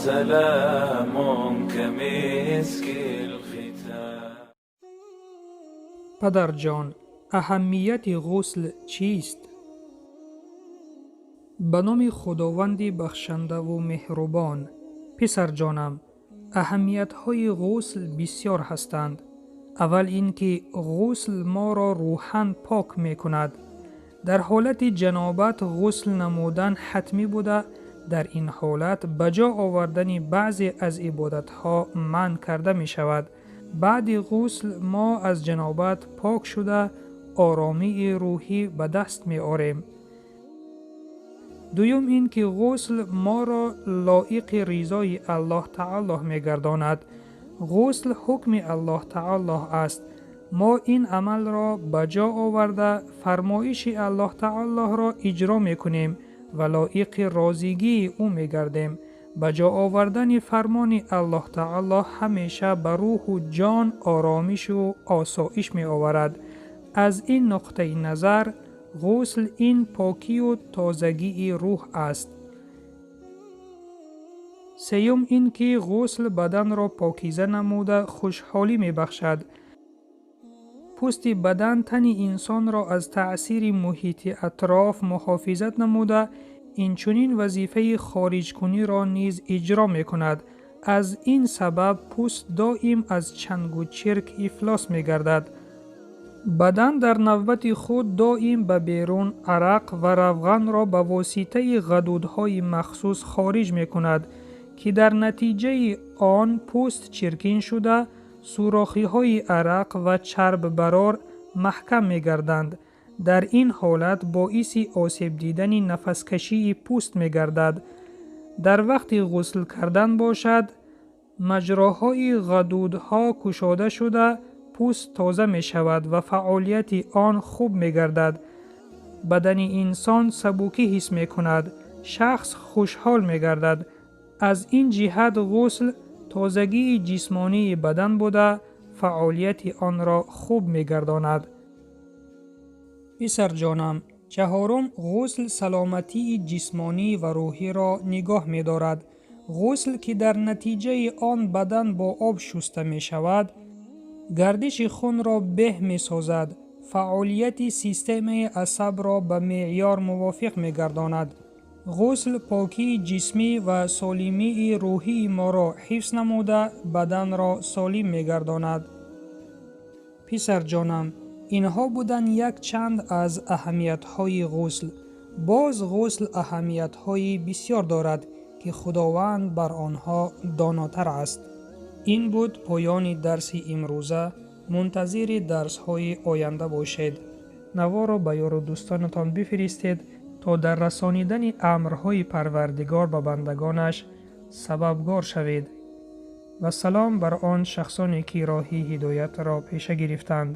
سلام كمسك الختام. Падарҷон, аҳамияти ғусл чист? Ба номи Худованди бахшандаву меҳрубон. Писарҷонам, аҳамиятҳои ғусл бисёр ҳастанд. Аввал ин ки ғусл моро рӯҳан пок мекунад. Дар ҳолати ҷанобат ғусл намудан ҳатмӣ буда, дар ин ҳолат ба ҷо овардани баъзе аз ибодатҳо манъ карда мешавад. Баъди ғусл мо аз ҷанобат пок шуда, оромии рӯҳӣ ба даст меорем. Дуюм ин ки ғусл моро лоиқи ризои Аллоҳ Таоло мегардонад. Ғусл ҳукми Аллоҳ Таоло аст. Мо ин амалро ба ҷо оварда, фармоиши Аллоҳ Таолоро иҷро мекунем ва лоиқи розигии ӯ мегардем. Ба ҷо овардани фармони Аллоҳ Таоло ҳамеша ба рӯҳу ҷон оромишу осоиш меоварад. Аз ин нуқтаи назар ғусл ин покию тозагии рӯҳ аст. Сеюм ин ки ғусл баданро покиза намуда хушҳолӣ мебахшад. Пӯсти бадан тани инсонро аз таъсири муҳити атроф муҳофизат намуда, инчунин вазифаи хориҷкуниро низ иҷро мекунад. Аз ин сабаб пӯст доим аз чангу чирк ифлос мегардад. Бадан дар навбати худ доим ба берун арақ ва равғанро ба воситаи ғадудҳои махсус хориҷ мекунад, ки дар натиҷаи он пӯст чиркин шуда, сӯрохиҳои арақ ва чарббарор маҳкам мегарданд. Дар ин ҳолат боиси осеб дидани нафаскашии пӯст мегардад. Дар вақти ғусл кардан бошад, маҷроҳои ғадудҳо кушода шуда, пӯст тоза мешавад ва фаъолияти он хуб мегардад. Бадани инсон сабукӣ ҳис мекунад, шахс хушҳол мегардад. Аз ин ҷиҳат ғусл тозагии ҷисмонии бадан буда, фаъолияти онро хуб мегардонад. Писарҷонам, чаҳорум, ғусл саломатии ҷисмонӣ ва рӯҳиро нигоҳ медорад. Ғусл, ки дар натиҷаи он бадан бо об шуста мешавад, гардиши хунро беҳ месозад, фаъолияти системаи асабро ба меъёр мувофиқ мегардонад. Ғусл покии ҷисмӣ ва солимии рӯҳии моро ҳифз намуда, баданро солим мегардонад. Писарҷонам, инҳо буданд якчанд аз аҳамиятҳои ғусл. Боз ғусл аҳамиятҳои бисёр дорад, ки Худованд бар онҳо донотар аст. Ин буд поёни дарси имрӯза. Мунтазири дарсҳои оянда бошед. Наворо ба ёру дӯстонатон бифиристед, то дар расонидани амрҳои Парвардигор ба бандагонаш сабабгор шавед. Ва салом бар он шахсоне, ки роҳи ҳидоятро пеша гирифтанд.